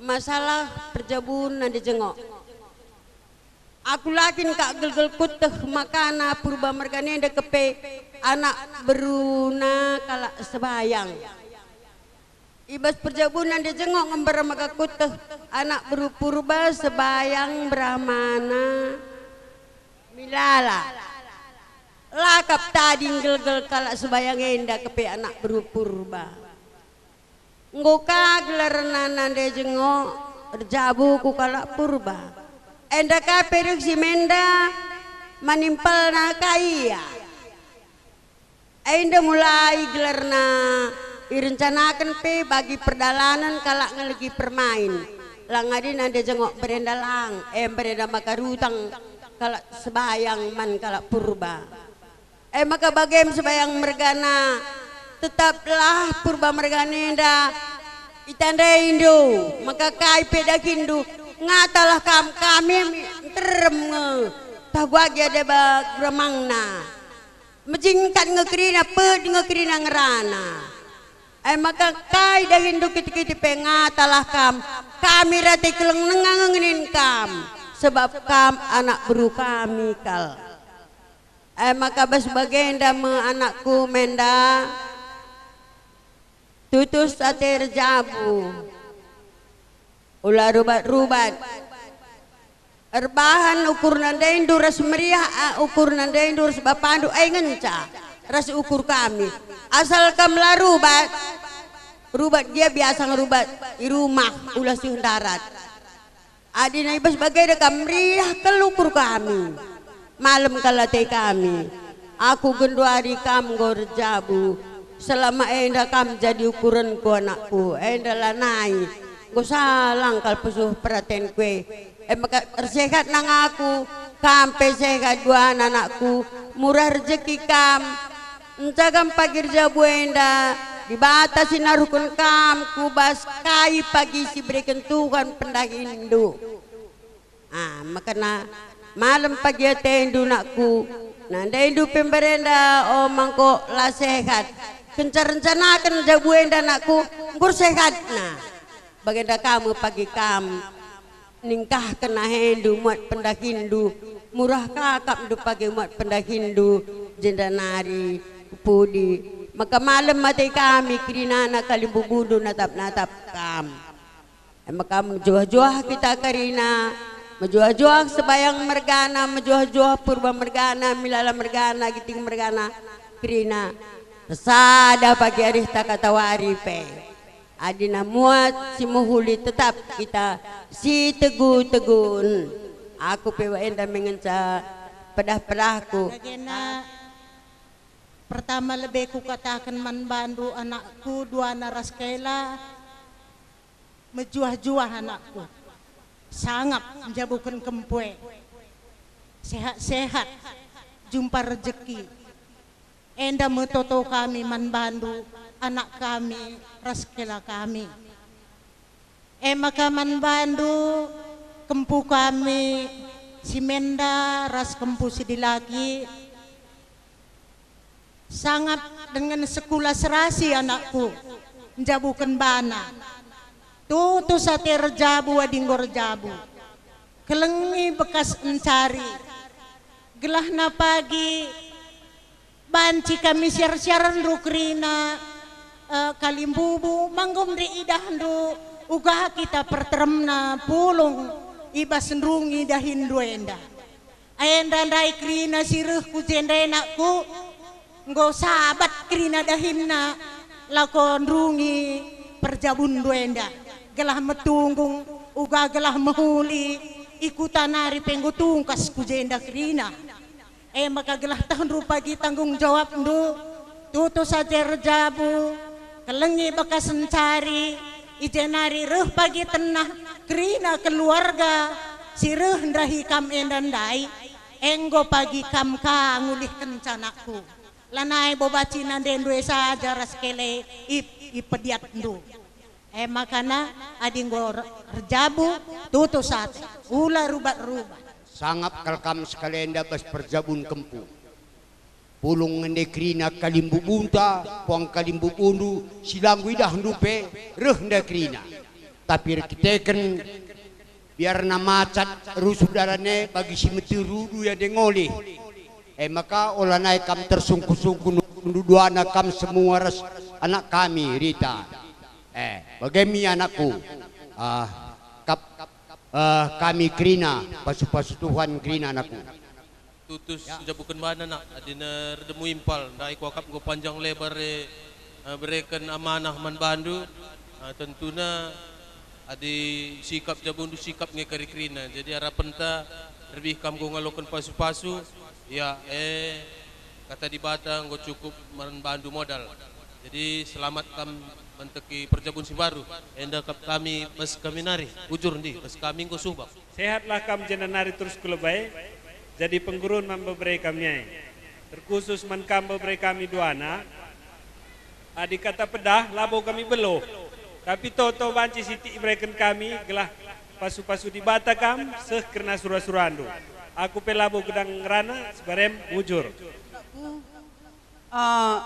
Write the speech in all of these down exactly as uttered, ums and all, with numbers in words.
Masalah perjabun nande jengok. Aku la kin kak gelgel kueteh makana Purba mergana enda kepe anak beruna kalak Sebayang. I bas perjabun nande jengok ngember maka kueteh anak beru Purba Sebayang beramana Milala. La kap tading gelgel kalak Sebayang enda kepe anak beru Purba. Enggo ka gelarna nande jengok erjabu ku kalak Purba. Enda ka pe reh si menda manimpalna ka ia. Enda mulai gelarna irencanaken pe bagi perdalanen kalak ngelegi permain. Lang adi nande jengok berenda lang, eh, berenda maka rutang kalak Sebayang man kalak Purba. E maka bagem Sebayang mergana, tetaplah Purba mergana enda itandaindu, maka kai pe dahinndu, ngatalah kam, kami nterem nge, tah bagi deba geremangna. Mejingkat nge kerina, pet nge kerina ngerana. E maka kai dahinndu kiti-kiti pe, ngatalah kam, kami rate keleng nengah nge ngenin kam, sebab kam anak beru kami kal. E maka bas bagenda me anakku menda, tutus ate erjabu, ula rubat-rubat. Erbahan ukur nandaindu ras meriah, a, ukur nandaindu ras bapandu, ai ngenca ras ukur kami. Asal kam la rubat, rubat gia biasa ngerubat i rumah, ula seh ndarat. Adi na i bas bagenda kam meriah kal ukur kami, malem kal ate kami. Aku genduari kam enggo erjabu, selama enda kam jadi ukurenku anakku, enda lanai. Enggo salang kal pusuh peratenku e. E maka ersehat nang aku, kam pe sehat dua anakku, murah rejeki kam. Enca kam pagi erjabu enda, Dibata si naruhken kam ku bas kai pagi si ibereken Tuhan pendahinndu. Ah, makana malem pagi atendu, nakku, nandaindu pe mbarenda, o mangko la sehat. Kenca rencanaken jabu enda, nakku, enggo ersehatna. Bagenda ka me pagi kam ningkahken ahendu muat pendahinndu, murah kakapndu pagi muat pendahinndu, jenda nari pudi. Maka malem ate kami kerinana kalimbubundu natap-natap kam. E maka mejuah-juah kita kerina, mejuah-juah Sebayang mergana, mejuah-juah Purba mergana, Milala mergana, Ginting mergana, kerina. Ersada pagi arihta katawari pe. Adi na muat si mehuli tetap kita si tegu-tegun. Aku pe enda me ngenca pedah-pedahku. Bagena pertama lebe kukataken man bandu, anakku, duana ras Kela, mejuah-juah anakku. Sangap njabuken kempu e. Sehat-sehat, jumpa rejeki. Enda me toto kami man bandu, anak kami ras Kela kami. E maka man bandu, kempu kami si menda ras kempu si dilaki, sangap denga sekula serasi anakku, njabuken bana. Tutus ate erjabu adi enggo erjabu. Kelengi bekas encari. Gelahna pagi banci kami siar-siarenndu kerina, eh, kalimbubu, ma enggo nde idahndu uga kita perteremna pulung i bas ndungi dahinndu enda. Enda ndai kerina si reh ku jenda, nakku, enggo sabat kerina dahinna lako ndungi perjabunndu enda, gelah metunggung uga gelah mehuli i kuta nari pe enggo tungkas ku jenda kerina. E maka gelah tehndu pagi tanggung jawabndu, tutus ate erjabu, kelengi bekas encari, i je nari reh pagi tenah kerina keluarga si reh ndahi kam enda ndai, enggo pagi kam ka ngulihkenca, nakku. Lanai bo banci nandendu e saja ras Kela i, ipediatndu. E makana adi enggo er-, erjabu, tutus ate, ula rubat-rubat. Sangap kal kam sekalenda bas perjabun kempu. Pulung nge nde kerina kalimbubunta, puang kalimbubundu, si la enggo idahndu pe, reh nda kerina. Tapi erkiteken biarna macet rusuh dalan e bagi si meterundu ia ndai ngolih. E maka olanai kam tersungkun-sungkun nduduana kam semua ras anak kami Rita. Eh, bage me anakku. Ah, kap, eh, kami kerina, pasu-pasu Tuhan kerina anakku. Tutus sijabuken bana, Nak, adi nerdemu impal, ndai kuakap enggo panjang lebar e, eh, bereken amanah man bandu, eh, tentuna adi sikap jabundu sikap nge kari kerina. Jadi arapenta, lebih kam enggo ngaloken pasu-pasu, ya, eh, kata Dibata enggo cukup man bandu modal. Jadi selamat kam manteki perjabun si baru, enda kap kami bas kami nari, bujur ndi, bas kami enggo subak. Sehatlah kam jenda nari terus ku lebe, jadi penggurun man bebere kami ai. Terkhusus man kam bebere kami duana, adi kata pedah labo kami beluh, tapi toto banci sitik ibereken kami gelah pasu-pasu Dibata kam seh kerna sura-surandu. Aku pe labo gedang ngerana, si barem bujur. Eh,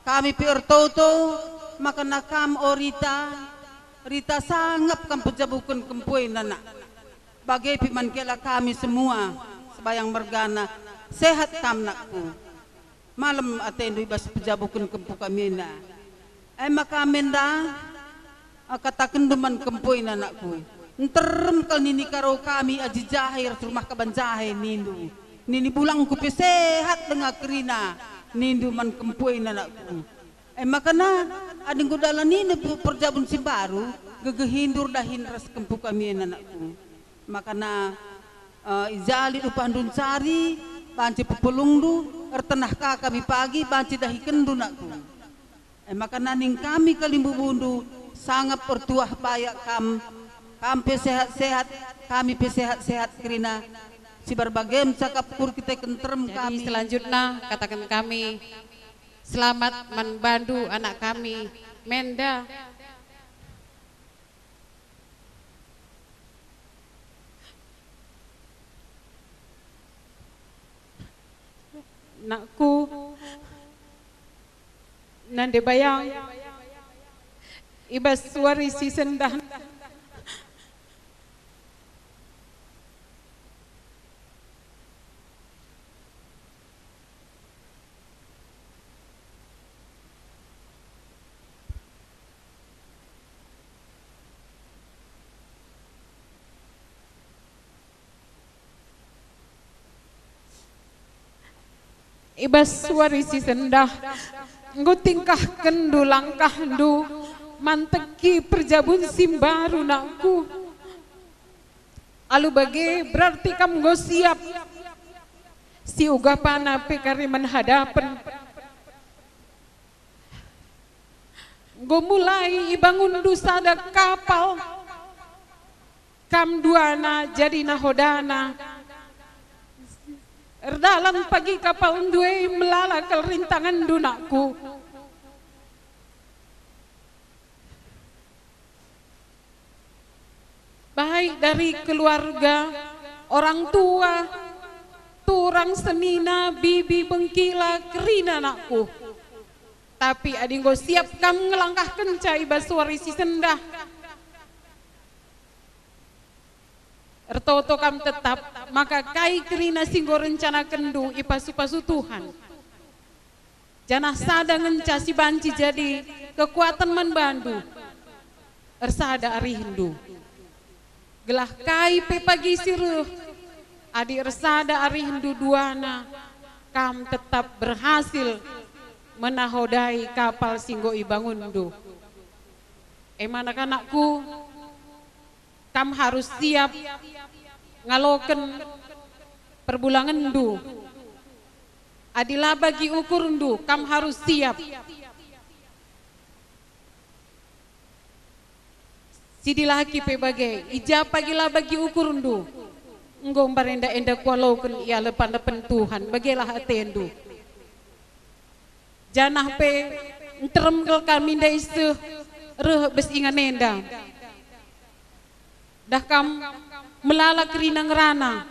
kami pe ertoto maka na kam, o Rita, Rita sangap kam pejabuken kempuina, Nak. Bage pe man kela kami semua, sebayang mergana, sehat kam, nakku. Malem atendu i bas pejabuken kempu kami enda. E maka menda, katakendu man kempuina, nakku. Nterem kal nini Karo kami aji jahe ras rumah kaban jahe nindu. Nini bulangku pe sehat denga kerina nindu man kempuina, nakku. E maka na, adi enggo dalan nina pe-, perjabun si mbaru, gegehindu erdahin ras kempu kami enda, nakku. Maka na, eh, i ja lit upahndu ncari, banci pepulungndu, ertenah ka kami pagi, banci dahikenndu, nakku. E maka na ning kami kalimbubundu, sangap ertuah bayak kam, kam pe sehat-sehat, kami pe sehat-sehat kerina, si bage me cakapku erkiteken nterem. Jadi kami. Selanjutna kataken kami, selamat man bandu anak kami, Menda. Nakku, nande bayang, i bas wari si sendah. I bas wari si sendah, enggo tingkahkenndu langkahndu manteki perjabun si mbaru, nakku. Alu bage berarti kam enggo siap. Si uga pana pe kari man hadapen. Enggo mulai ibangunndu sada kapal. Kam duana jadi nahodana. Erdalan pagi kapalndu e melala kal rintangenndu, nakku. Baik dari keluarga, orang tua, turang senina, bibi bengkila, kerina, nakku. Tapi adi enggo siap kam ngelangkahkenca i bas wari si sendah, ertoto kam tetap maka kai kerina si enggo rencanakenndu ipasu-pasu Tuhan. Janah sada ngenca si banci jadi kekuaten man bandu, ersada arihndu. Gelah kai pe pagi si reh, adi ersada arihndu duana, kam tetap berhasil menahodai kapal si enggo ibangunndu. E maka, nakku, kam harus siap ngaloken perbulangenndu. Adi la bagi ukurndu, kam harus siap. Si dilaki pe bage, i ja pagi la bagi ukurndu, enggo mbarenda enda kualoken i alepan-alepen Tuhan, bagelah atendu. Janah pe nterem kal kami ndai seh reh bas ingan enda. Dah kam melala kerina ngerana.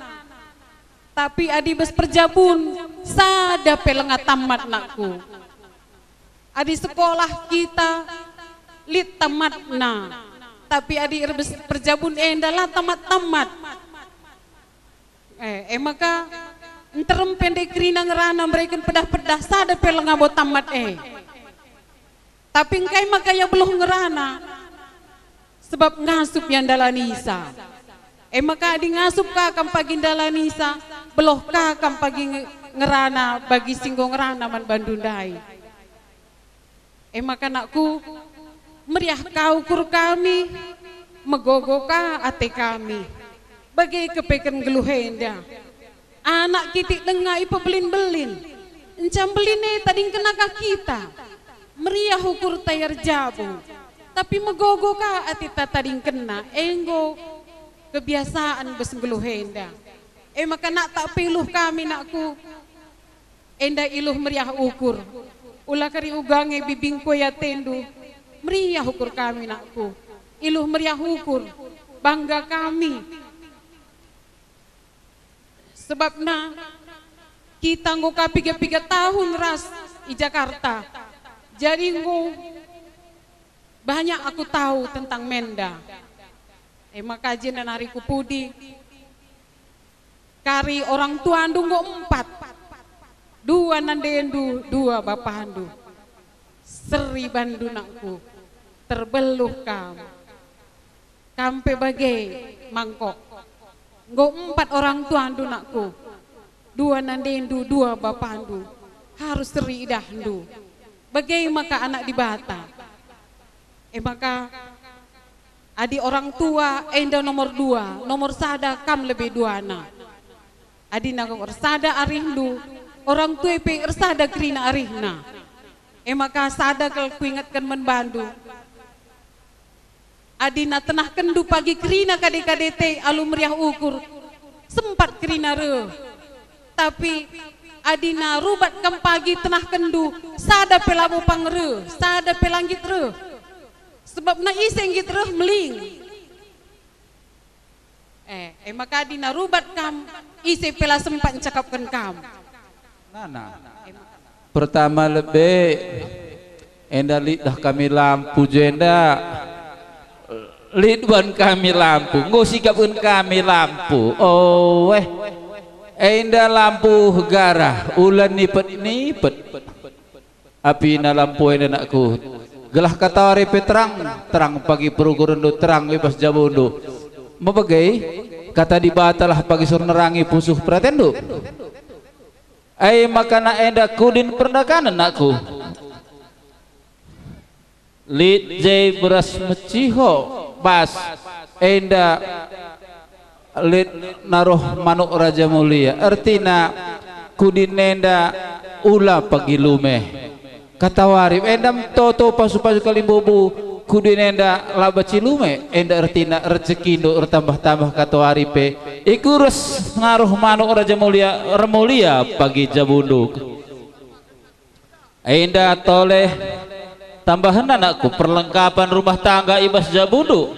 Tapi adi bas perjabun, sada pe langa tamat, nakku. Adi sekolah kita lit tamatna, Tapi adi erbes-, perjabun enda la tamat-tamat. Eh, e maka nterem pe ndai kerina ngerana mereken pedah-pedah, sada pe langa bo tamat e. Tapi engkai maka ia beluh ngerana? Sebab ngasup ia ndalanisa. E maka adi ngasup ka kam pagi ndalanisa, beluh ka kam pagi nge-, ngerana bagi si enggo ngerana man bandu ndai. E maka, nakku, meriah ka ukur kami, megogo ka ate kami. Bage kepeken nggeluh enda. Anak kitik denga ipebelin-belin. Enca mbelin e tadingkenna ka kita. Meriah ukur tayar jabu. Tapi megogo ka ateta tadingkenna, enggo kebiasaan bas nggeluh enda. E maka nak tak peluh kami, nakku. Enda iluh meriah ukur. Ula kari uga nge bibingku e atendu. Meriah ukur kami, nakku. Iluh meriah ukur. Bangga kami. Sebabna kita enggo ka piga-piga tahun ras i Jakarta. Jadi enggo banyak aku tahu tentang Menda. E maka jenda nari ku pudi. Kari orang tuandu enggo empat. Dua nandendu, dua bapandu. Seri bandu, nakku. Terbeluh kam. Kam pe bage, mangkok. Enggo empat orang tuandu, nakku. Dua nandendu, dua bapandu. Harus seri idahndu. Bage maka anak Dibata. E maka, adi orang tua enda nomor dua, nomor sada kam lebe duana. Adi nangkok ersada arihndu, orang tua pe ersada kerina arihna. E maka sada kal kuingetken man bandu. Adi na tenahkenndu pagi kerina kade-kadete alu meriah ukur, sempat kerina reh. Tapi adi na rubat kam pagi tenahkenndu, sada pe labo pang reh, sada pe la nggit reh. Sebabna ise nggit reh meling. Eh, e maka adi na rubat kam, ise pe la sempat ncakapken kam. Nana. Pertama lebe, enda lit dah kami lampu jenda. Lit ban kami lampu, enggo sikapken kami lampu. Oh, eh. Enda lampu garah, ula nipet-nipet. Apina lampu enda, nakku. Gelah katawari pe terang, terang pagi perugurndu, terang i bas jabundu. Mebege, kata Dibata lah pagi sor nerangi pusuh peratenndu. Ai maka na enda kudin pernakanen, nakku. Lit je beras meciho, bas enda lit naruh manuk Raja Mulia. Ertina kudin enda ula pagi lume. Katawari enda mtoto pasu-pasu kalimbubu, kudin enda la banci lume, enda ertina rejekindu ertambah-tambah katawari pe. Iku ras naruh manuk Raja Mulia, ermulia pagi jabundu. Enda tole tambahenna, nakku, perlengkapan rumah tangga i bas jabundu.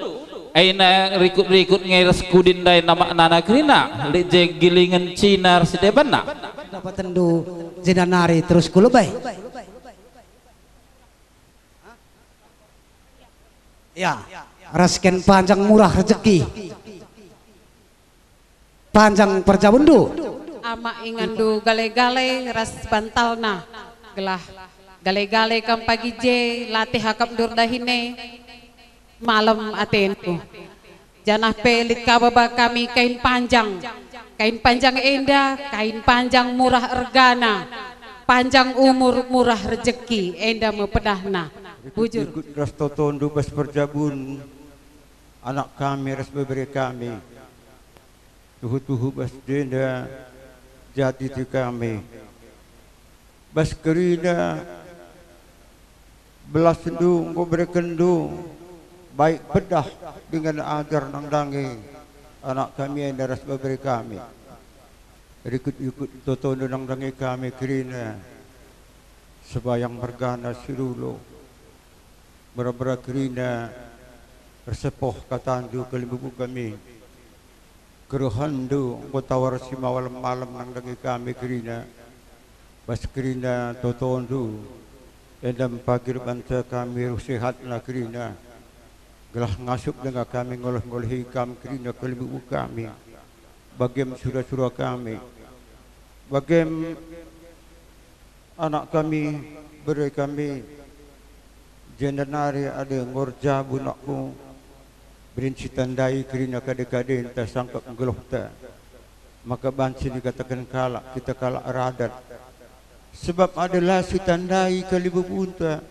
Enda rikut-rikut nge ras kudin ndai namaknana kerina, lit je gilingen Cina ras debanna. Dapatenndu jenda nari terus ku lebe. Ya, ras kin panjang murah rejeki. Panjang perjabundu. Amak inganndu gale-gale ras bantalna, gelah gale-gale kam pagi je latih akapndu erdahin e malem atendu. Janah pe lit ka baba kami kain panjang. Kain panjang enda, kain panjang murah ergana, panjang umur, murah rejeki, enda me pedahna. Bujur. Ikut ras totondu bas perjabun anak kami ras bebere kami. Tuhu-tuhu bas jenda jadi ti kami. Bas kerina belasndu enggo berekenndu baik pedah dingen ajar nandangi anak kami enda ras bebere kami. Rikut-ikut totondu nandangi kami kerina sembayang mergana si rulo. Mera-mera kerina ersepoh katandu kalimbubu kami. Kerehenndu enggo tawar si malem-malem nandangi kami kerina. Bas kerina totondu, enda me pagi erbanca kami ruh sehatna kerina. gelah ngasup denga kami ngoleh-ngolehi Kam kerina kalimbubu kami, bagem sura-sura kami, bagem anak kami, bere kami, jenda nari adi enggo erjabu anakku, berin sitandai kerina kade-kadenta sangkep nggeluhta, maka banci nikataken kalak kita kalak radat. Sebab adi la sitandai kalimbubunta,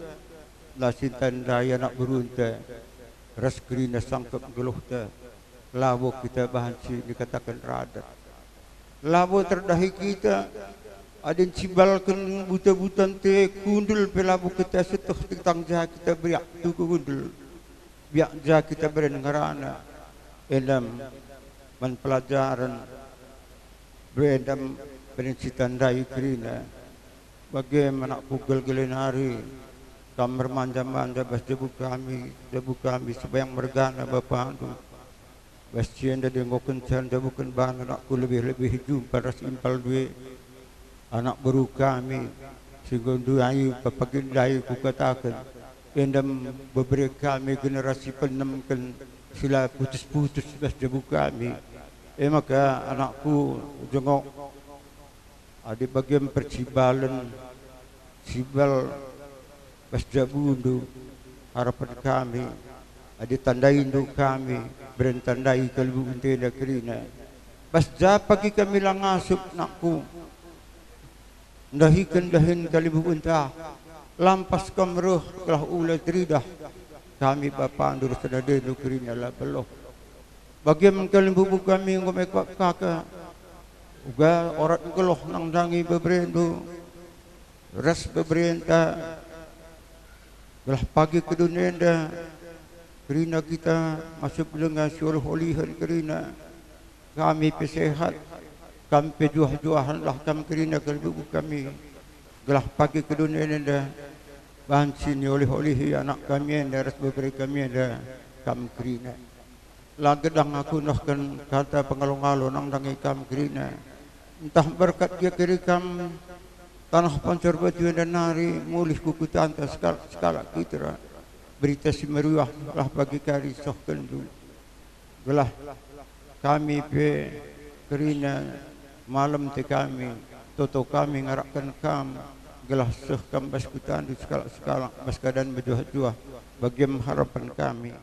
la sitandai anak berunta, ras kerina sangkep nggeluhta, labo kita banci nikataken radat. Labo terdahi kita, adi ncibalken buta-buta nte kundul pe labo kita seteh tentang ja kita beriak tugu kundul. Biak ja kita beren ngerana, enda man pelajaren, beren, beren sitandai kerina. Bage man anakku gelgel nari, kam ermanja-manja bas jabu kami, jabu kami sebayang mergana bapandu. Bas si enda enggo kenca njabuken bana anakku lebih-lebih jumpa ras impal due. Anak beru kami, si enggo ndai pepagi ndai kukataken, enda bebere kami generasi penemken si la putus-putus bas jabu kami. E maka anakku jengok, adi bagem percibalen, cibal bas jabundu, harapen kami, adi tandaindu kami, beren tandai kalimbubu ntenda kerina. Bas ja pagi kami la ngasup anakku, ndahiken dahin kalimbubunta, lampas kam reh gelah ula teridah kami bapandu ras dadendu kerina la beluh. Bagem kalimbubu kami enggo mekap kaka, uga orat nggeluh nandangi beberendu ras beberenta, gelah pagi kedun enda kerina kita ngasup denga si olih-olihen kerina. Kami pe sehat, kam pe juah-juahenlah kam kerina kalimbubun kami, gelah pagi kedun enda banci niolih-olihi anak kami enda ras bebere kami enda kam kerina. La gedang aku nehken kata pengalo-ngalo nandangi kam kerina. Ntah berkat gia keri kam taneh pancor baju enda nari mulih ku kutanta sekalak-sekalak kita. Berita si meriah lah pagi kari sohkenndu. Gelah kami pe kerina malem te kami, toto kami ngarakken kam, gelah seh kam bas kutandu sekalak-sekalak, bas keadaan mejuah-juah, bagem harapen kami.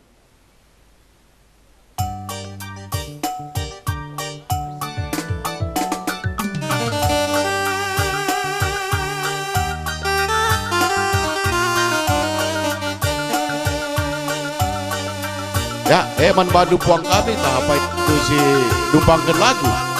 Ya, e man bandu puang kami, tah apai si dumpangken lagu.